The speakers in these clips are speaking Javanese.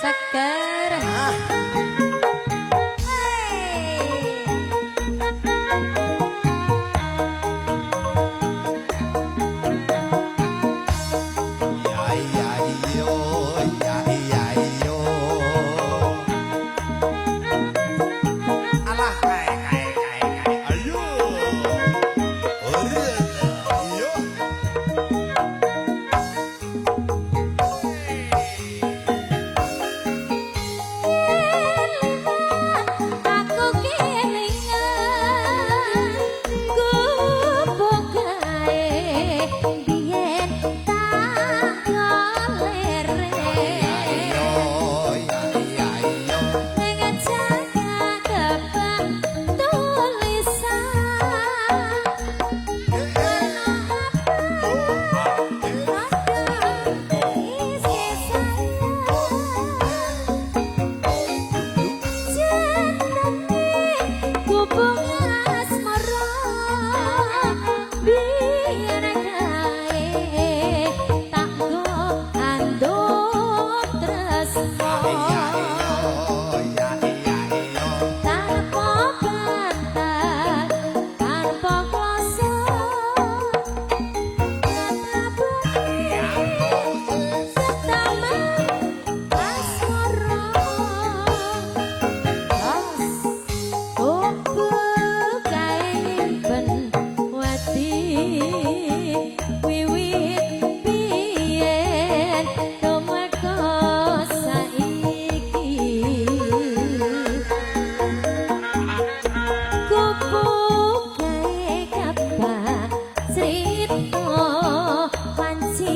Seger. Ah. Hey. Ya iya iyo, ya iya iyo. Alah kae kae kae kae. Ayo. Ora. Iyo. Aku kelingan gubuk gae biyen tak golere. Iyo, ya iya iyo. Ngejaga kebak tulisan warna apa isi sayang jenenge gubung asmara biyen kae tak go anduk tresno Ya iyo, ya iya iyo. tanpa bantal tanpa kloso pertama asmara opo kae nyimpen wedi wiwit biyen tumeka saiki kupu kae kabar crita panci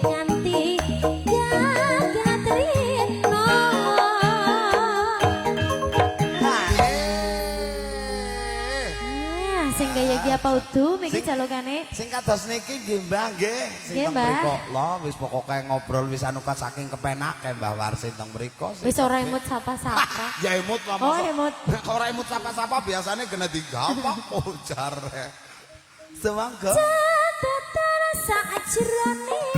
nganti jagat rino. Eh. Ah, sing kaya iki apa udu miki jalukane? Sing kados niki nggih Mbah nggih, sing Nggih, teng Mbah. mriko. Lho wis pokoke ngobrol wis anu saking kepenake Mbah Warsin teng mriko. Sing Wis ora emut sapa-sapa. Ya emut lah Oh, masa. emut. Nek ora emut sapa-sapa biasane kena digapak ujar. Semangga. Catatan sakjroning